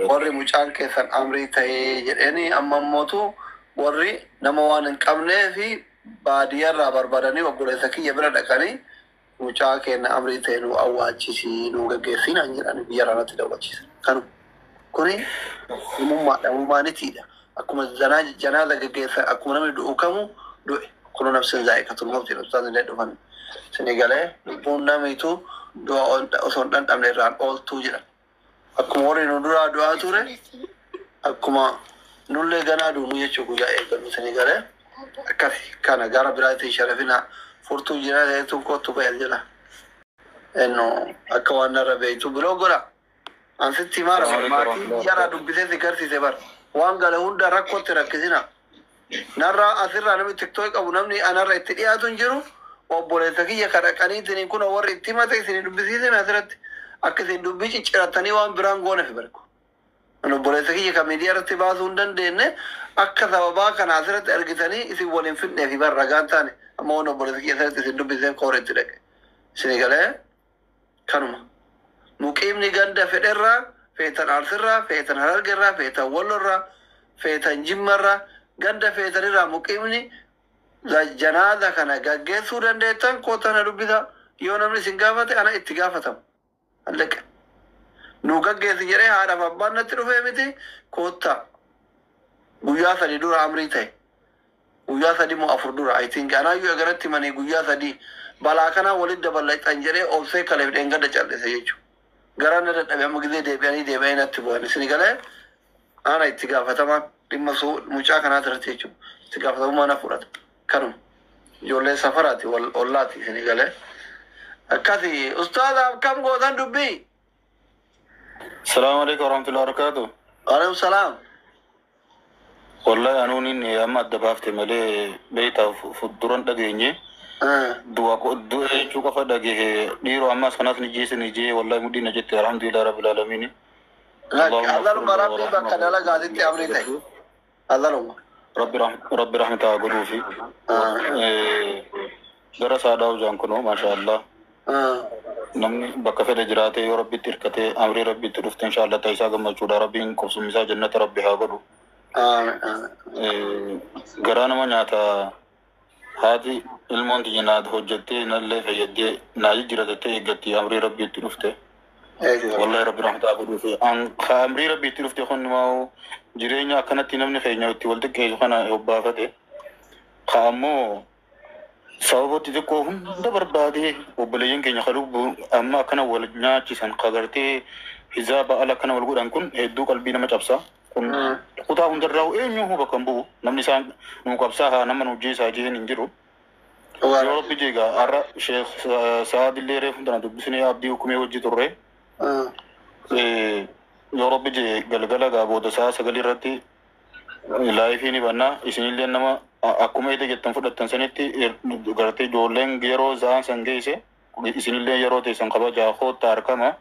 Warri mucaan keessan amrii ta'ee jedheeni amma ammootu warri nama waan hin qabnee fi baadiyyaarraa barbaadanii obboleessa kiyya bira dhaqanii mucaa keenya amrii ta'e nu awwaalchisii nu gaggeessii naan jedhani biyya natti dawwachiisan. Kanuma. Kuni namummaadha, humaanitiidha. Akkuma zanaa janaaza gaggeessan akkuma namni du'u kamu du'e. Kullu nafsin zaa'iqatul mawt jedhu ustaazni illee dhufan. Isinii galee lubbuun namiitu du'a osoo hin dhandhamne irraan ooltuu jedhan. Akkuma warri nu duraa du'aa ture akkuma nullee ganaa duunu jechuu guyyaa eeggannu isinii galee akkasi kana gara biraatiin sharafina furtuu jira ta'etu kottu ba'e jala. Enno akka waan narra beektu biloo godha. An sitti himaara bar maatii biyyaarraa dubbisee si garsiise bar. Waan gale hunda rakkootti rakkisina. Narraa asirraa namni tiktook qabu namni anarra itti dhiyaatu hin jiru. Obboleessa kiyya ka dhaqaniitiin kun warri itti himate isin dubbisiisime asirratti. Akka isin dubbii ciccirattanii waan biraan gooneef barku. An obboleessa kiyya kan miidiyaa irratti baasuu hin dandeenye akka sababaa kana asirratti argitanii isin waliin fidneef bar ragaan taane amma waan obboleessa kiyya asirratti isin dubbisee koora itti dhaqe. Isin galee kanuma. Muqiimni ganda fedherraa, feetan Arsirraa, feetan Harargerraa, feetan Wallorraa, feetan Jimmarraa, ganda feetanirraa muqiimni janaaza kana gaggeessuu dandeettan koota na dubbisa. Yoo namni isin gaafate ana itti gaafatama. Alleqa. Nu gaggeessi jedhee haadhaaf abbaan natti dhufee miti koottaa. Guyyaa 3 dura amrii ta'e. Guyyaa 3 moo 4 dura I think anaayyuu eganatti manii guyyaa 3 balaa kanaa walitti daballadhan jedhee obsee kaleef dheengadda cal'ise jechuudha. Garaan na dadhabe amma gizee deebi'anii deebi'anii natti bu'an. Isin galee ana itti gaafatamaan dhimma mucaa kanaa irratti jechuudha. Itti gaafatamummaa na fudhata. Kanuma. Ijoollee safaraati wal ollaati isin galee. Akkasi ustaaza akkam gootan dubbii? Salaamu alaikum warahmatullahi wabarakatuh. Waalaikum salaam. Wallahi anuun inni amma adda baafte malee beektaa duran dhageenye. Du'a du'a jechuu qofa dhagahe dhiiroo ammas kanas ni jeese ni jee wallahi mudhii na jette alhamdulillah rabbil alamin. Lakki azaluma rabbii bakka dalagaatitti amrii ta'e. Azaluma. Rabbi rahmata haa godhuufi. Gara saadaa hojaan kunoo maasha Allah. Namni bakka fedhe jiraatee yoo rabbitti hirkatee amrii rabbitti dhufte insha Allah ta'isaa gammachuudha rabbiin qubsummisaa jannata rabbi haa godhu. Garaa nama nyaata haati ilmoon tiyya naa hojjettee nallee fayyadee naa jijjiiratattee eeggatti amrii rabbiitti dhufte. Wallahi rabbi rahmata haa godhuufi. Ka amrii rabbiitti dhufte kun immoo jireenya akkanatti namni keenya itti wal xiqqeessu kana hobbaafate. Ka ammoo sababa xixiqqoo hunda barbaadee obboleeyyan keenya ka lubbu amma akkana wal nyaachisan ka gartee hizaaba ala akkana wal godhan kun hedduu qalbii nama cabsa. Kun kutaa hundarraa eenyuu bakka hin bu'u namni isaan nuu qabsaa haa nama nu jeesaa jeen hin jiru. Yoo rabbi jeegaa har'a Sheekh Saadillee reefu tana dubbisnee abdii hukumee hojii turre. Yoo rabbi jee galgala gaa booda sa'a 9 irratti laayifii ni banna isinillee nama akkuma eda jettan fudhattan sanitti gartee ijoolleen yeroo sa'aan san geesse isinillee yeroo teessan kabajaa koottaa harkama.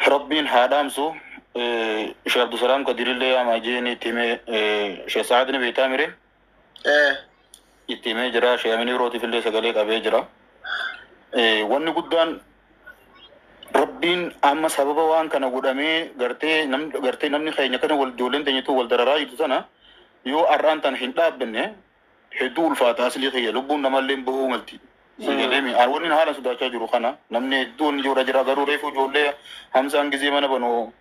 Rabbiin haa dhaamsu Sheekh Abdusalaam Kadirillee yaamaa jeeni itti himee Sheekh Saad ni beektaa mire itti himee jira Sheekh Amin Ibrootiif illee sagalee qabee jira. Wanni guddaan Rabbiin amma sababa waan kana godhamee gartee gartee namni keenya kana wal ijoolleen teenyatu wal dararaa jirtu sana yoo har'aan tana hin dhaabbanne hedduu ulfaata aslii kiyya lubbuun namallee bahuu malti. Sigalee wanni haala sodaachaa jiru kana namni hedduun ijoollee jira garuu reefu ijoollee Hamzaan gizee mana banu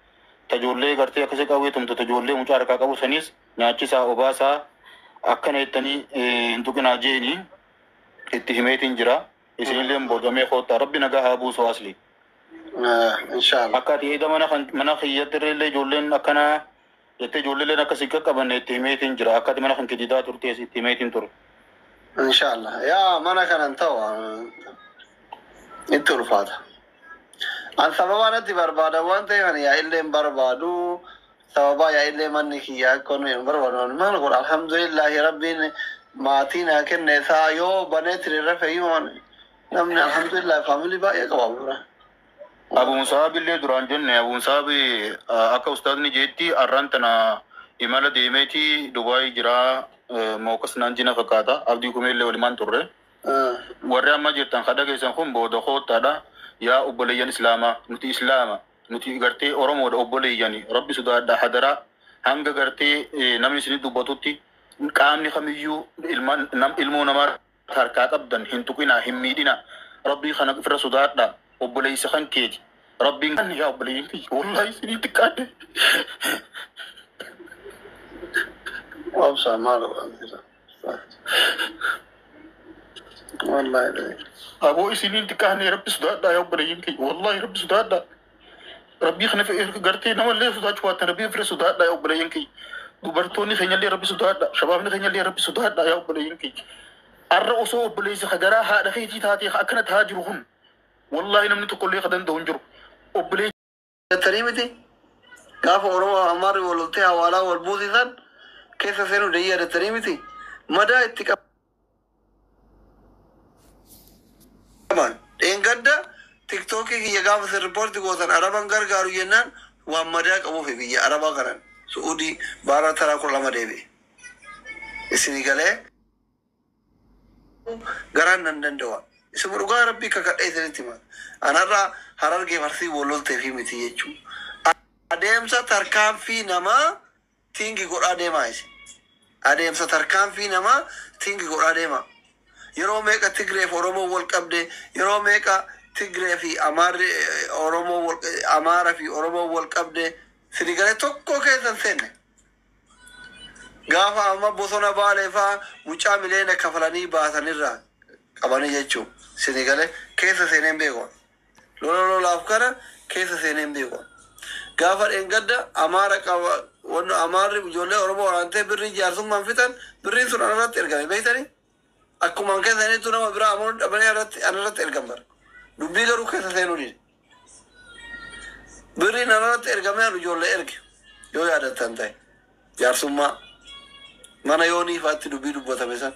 tajoollee gartee akkasii qawwee tumtu tajoollee mucaa harkaa qabu sanis nyaachisaa obaasaa akkana jettanii hin tuqinaa jeeni itti himeetiin jira. Isinillee boodamee koottaa rabbi nagaa haa buusu asli. Inshallah. Akka ati eega mana kiyyatti illee ijoolleen akkana jettee ijoolleen akkasii qaqqabanne itti himeetiin jira. Akka ati mana kan kididaa turtees itti himeetiin ture. Inshallah. Yaa mana kanan ta'u itti ulfaata. An sababa natti barbaada waan ta'eef ani yaa illee hin barbaadu. Sababa yaa illee manni kiyya akka nu hin barbaadu. Maal godha alhamdulillahi rabbiin maatii naa kenne isaa yoo banee ture irra fayyuu namni alhamdulillah faamilii baay'ee qaba bura. Abu Musaabi illee duraan jenne Abu Musaabi akka ustaazni jeetti har'aan tana imala deemeeti Dubaay jira mookas naan jina fakkaata abdii kumee illee walumaan turre. Warri amma jirtan kadha keessan kun booda koottaadha yaa obboleeyyan islaamaa nuti islaama. Nuti gartee Oromoodha obboleeyyani. Rabbi sodaadhaa hadaraa hanga gartee namni isinii dubbatutti qaamni kamiyyuu ilmoo namaa harkaa qabdan hin tuqinaa, hin miidhinaa. Rabbii kana ofirra sodaadhaa, obboleessa kan keeti. Rabbiin kan yaa obboleeyyan kiyya, wallahi isinii xiqqaadhe. Obsa maal wallahi. Aboo isiniin xiqqaanne, rabbi sodaadhaa yaa obboleeyyan kiyya, wallahi rabbi sodaadhaa. Rabbii kana gartee namallee sodaachuu baattan rabbii ofirra sodaadhaa yaa obboleeyyan kiyya. Dubartoonni keenyallee rabbi sodaadhaa, shabaabni keenyallee rabbi sodaadhaa yaa obboleeyyan kiyya. Arra osoo obboleessi garaa haadha keetii taatee akkana tahaa jiru kun, wallahi namni tokkollee ka danda'u hin jiru. Obboleessi Jettanii miti gaafa Oromoo Amaarri wal loltee hawaalaa wal buusisan keessa seenuu dayyaa jettanii miti madaa itti qaban. Dheengadda TikTokii kiyya gaafa isin riippoorti gootan Araban gargaaru jennaan waan madaa qabuuf biyya Arabaa kanan Su'uudii baara taraa 12 deebi'e. Isinii galee garaan nan danda'a. Isuma dhugaa rabbii kakadhee isinitti hima. Anarraa Harargee Arsii wal loltee fi miti jechuudha. Adeemsa tarkaanfii namaa tingi godhaa deemaa isin. Adeemsa tarkaanfii namaa tingi godhaa deemaa. Yeroo meeqa Tigree fi Oromoo wal qabde, yeroo meeqa Tigree fi Amaarri Oromoo wal Amaara fi Oromoo wal qabde, sini galee tokko keessa hin seenne. Gaafa amma bosona Baalee faa mucaa miliyoona kafalanii baasanirraa qabanii jechuun sini galee keessa seeneen beeku. Lola lolaaf kana keessa seeneen beeku. Gaafa dheengadda Amaara qaba wanni Amaarri ijoollee Oromoo waraantee birrii jaarsummaan fixan, birriin sun anarratti ergame beektanii? Akkuma keessa seenettu nama biraa amanuu dhabanii anarratti ergan bara. Dubbii garuu keessa seenuu dide. Birriin anarratti ergamee anu ijoollee erge yoo yaadattan ta'e jaarsummaa mana yoonii faatti dubbii dubbatame san.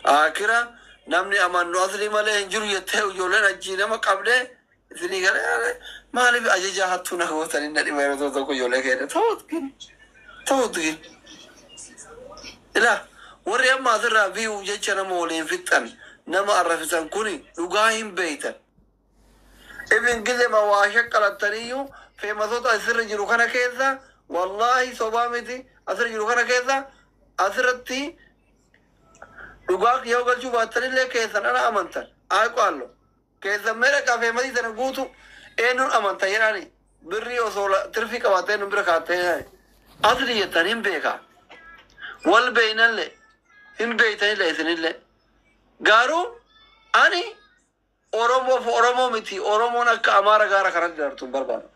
Akira namni amannu asli malee hin jiru jettee ijoolleen achii nama qabdee isinii galee maaliif ajajaa hattuu na gootanii na dhiba yeroo tokko ijoollee keenya ta'uut gin ta'uut gin. Ilaa warri amma asirraa bi'uuf jecha nama waliin fixxan nama arrafisan kuni dhugaa hin beeytan. Ibin gizema waa shaqqalattaniyyuu feemasota asirra jiru kana keessa, wallaahi sobaa miti, asirra jiru kana keessa asirratti dhugaa yoo galchuu baattanillee keessan ana amantan ay qaallo keessan mee dhaqaa feemasii sana guutu eenyuun amantan jedhani birrii osoo tirfii qabaattee nu bira kaattee jedhani asli jettan hin beekaa wal beeynallee hin beeytanillee isinillee garuu ani Oromoof Oromoo miti, Oromoon akka Amaara gaara kanatti darartu hin barbaadu.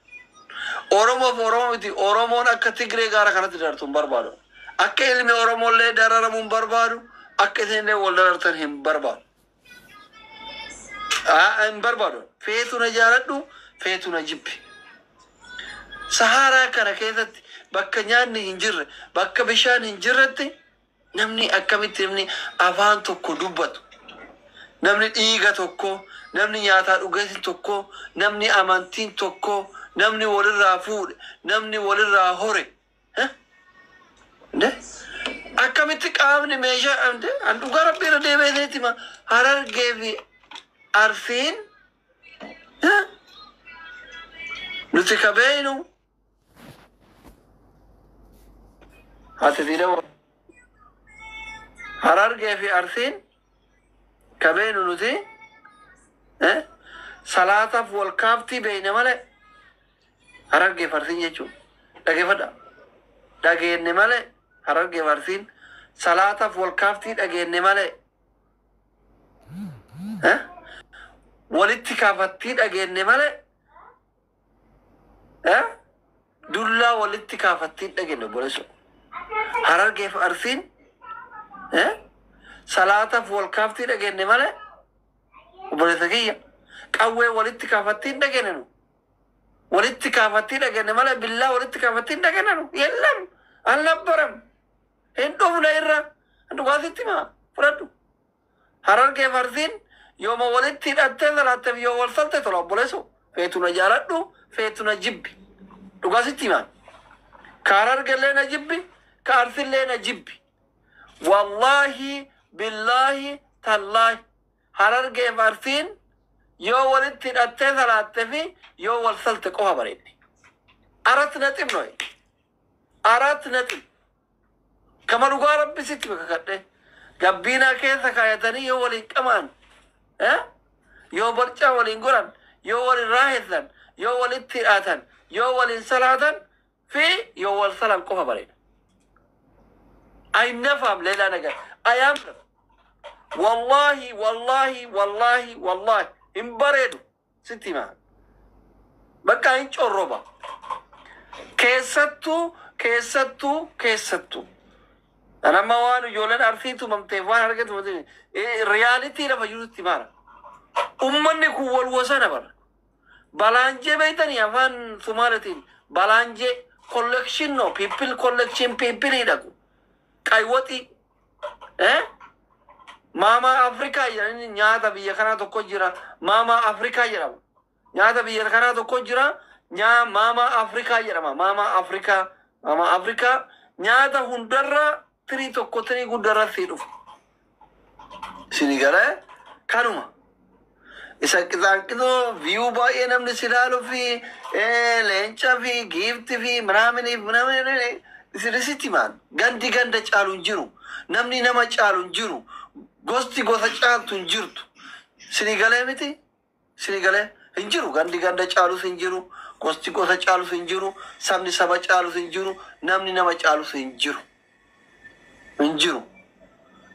Oromoof Oromoo miti, Oromoon akka Tigree gaara kanatti darartu hin barbaadu. Akka ilmi Oromollee dararamu hin barbaadu, akka isinillee wal darartan hin barbaadu. Hin barbaadu. Feetu na jaaladhu, feetu na jibbi. Saharaa kana keessatti bakka nyaanni hin jirre, bakka bishaan hin jirretti namni akkamitti namni afaan tokko dubbatu, namni dhiiga tokko, namni nyaataa dhugaatiin tokko, namni amantiin tokko, namni walirraa fuudhe, namni walirraa hore. Akkamitti qaamni meeshaa an dhugaa rabbii irra deebi'ee hima Harargee fi Arsiin nuti ka beeynu ati diidama Harargee fi Arsiin ka beeynu nuti salaataaf wal kaaftii beeyna malee Harargee fi Arsiin jechuun dhageeffadha dhageenne malee Harargee fi Arsiin salaataaf wal kaaftii dhageenne malee walitti kaafattii dhageenne malee dullaa walitti kaafattii dhageenne obboleessoo. Harargee fi Arsiin salaataaf wal kaaftii dhageenne malee obboleessa kiyya qawwee walitti kaafattii hin dhageenne nu. Walitti kaafattii dhageenne malee billaa walitti kaafattii hin dhageenne nu. Yellam alnabbaram hin dhufne irra dhugaasitti maa fudhadhu. Harargee fi Arsiin yooma walitti hidhattee salaatteef yoo wal salte tola obboleessoo, feetu na jaaladhu, feetu na jibbi, dhugaasitti himaa. Ka Harargellee na jibbi, ka Arsillee na jibbi, wallaahi billaahi tallaahi Harargee fi Arsiin Yoo walitti hidhattee salaatte fi yoo wal salte qofa bareeddi. አራት ነጥብ ነው። አራት ነጥብ kama dhugaa Rabbi sitti kakadhe gabbiinaa keessa kaayatanii yoo waliin qamaan, yoo barcaa waliin godhan, yoo waliin raaheessan, yoo walitti hidhaatan, yoo waliin salaatan fi yoo wal salan qofa bareeda. አይነፋም ሌላ ነገር አያምርም። ወላሂ ወላሂ ወላሂ ወላሂ hin bareedu sitti himaa. Bakka hin corroba. Keessattuu keessattuu keessattuu. Anamma waan ijoolleen Arsii tumamteef waan argatu reality lafa jirutti himaara. Ummanni kun wal wasana bara. Balaanjee beeytanii afaan Sumaaletiin balaanjee collection no people collection people dhaqu. Qaywaxii. Maamaa Afrikaa jedhanii nyaata biyya kanaa tokko jira. Maamaa Afrikaa jedhama. Nyaata biyya kanaa tokko jira. Nyaa Maamaa Afrikaa jedhama. Maamaa Afrikaa. Maamaa Afrikaa nyaata hundarra tirii tokko tirii guddarra sii dhufa. Isinii galee kanuma. Isa qixaanqixoo view baay'ee namni si ilaaluu fi leenca fi giiftii fi ምናምን ምናምን isinisitti himaan. Gandi ganda caalu hin jiru. Namni nama caalu hin jiru. Gosti gosa caaltu hin jirtu. Isinii galee miti? Isinii galee hin jiru. Gandi ganda caalus hin jiru. Gosti gosa caalus hin jiru. Sabni saba caalus hin jiru. Namni nama caalus hin jiru. Hin jiru.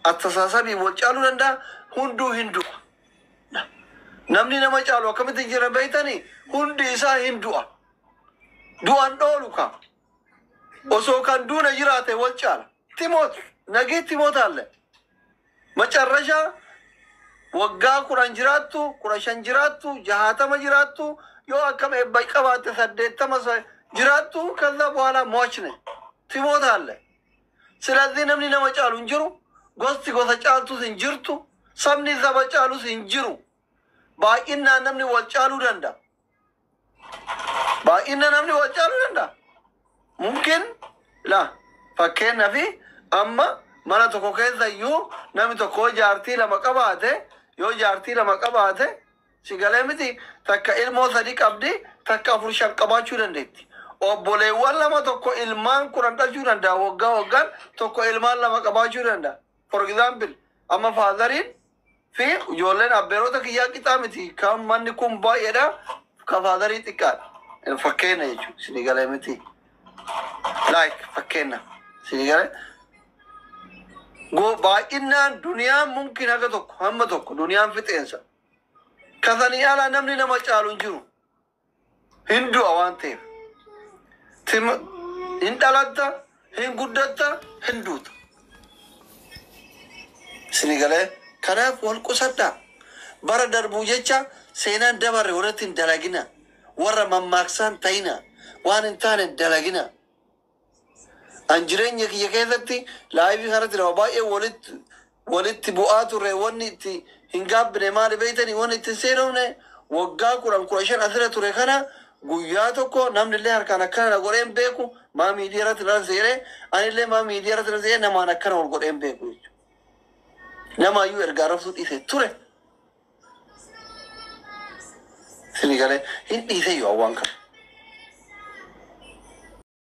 Atasaasabii wal caaluu danda'a. Hunduu hin du'a. Namni nama caalu akkamitti jira beeytanii? Hundi isaa hin du'a. Du'an dhoolu ka. Osoo kan duuna jiraate wal caala. ትሞት ነገ ትሞታለህ። መጨረሻ waggaa 10 jiraattu, 15 jiraattu, 60 jiraattu, yoo akkam eebba qabaatte 80 jiraattu, ከዛ በኋላ ሟች ነህ፣ ትሞታለህ። ስለዚህ namni nama caalu hin jiru, gosti gosa caaltus hin jirtu, sabni saba caalus hin jiru. Baay'inaan namni wal caaluu danda'a. Baay'ina namni wal caaluu danda'a. Mumkin la fakkeenyaaf amma mana tokko keessa iyyuu namni tokko yoo jaartii lama qabaate, si galee miti, takka ilmoo sadi qabdi, takka afur shan qabaachuu dandeetti. Obboleewwan lama tokko ilmaan 10 dhalchuu danda'a, waggaa waggaan tokko ilmaan lama qabaachuu danda'a. For example, amma fatheriin fi ijoolleen abbeerota kiyyaa qixaa miti, kan manni kun baay'eedha, ka fatherii xiqqaadha. Fakkeenya jechuudha, si galee miti. Like fakkeenya, si galee. Baay'inaan duniyaan mumkin haga tokko hamma tokko duniyaan fixeensa. Kasanii alaa namni nama caalu hin jiru. Hin du'a waan ta'eef. Hin dhalatta, hin guddatta, hin duuta. Isinii galee kanaaf wal qusadhaa. Bara darbuu jecha seenaan dabarre warratti hin dalagina. Warra mammaaksaan ta'ina. Waan hin taane hin dalagina. An jireenya kiyya keessatti live kanatti nama baay'ee walitti bu'aa turre, wanni itti hin gaabbine maali beeytanii? Wanni itti hin seenofne waggaa 10 15 asirra ture kana guyyaa tokko namni illee harkaan akkana na godhee hin beeku. Maa miidiyaa irratti na seenee anillee maa miidiyaa irratti na seenee namaan akkana wal godhee hin beeku jechuudha. Namaayyuu ergaa rabsuu dhiise ture. Isinii galee hin dhiise iyyuu hawwaan kana.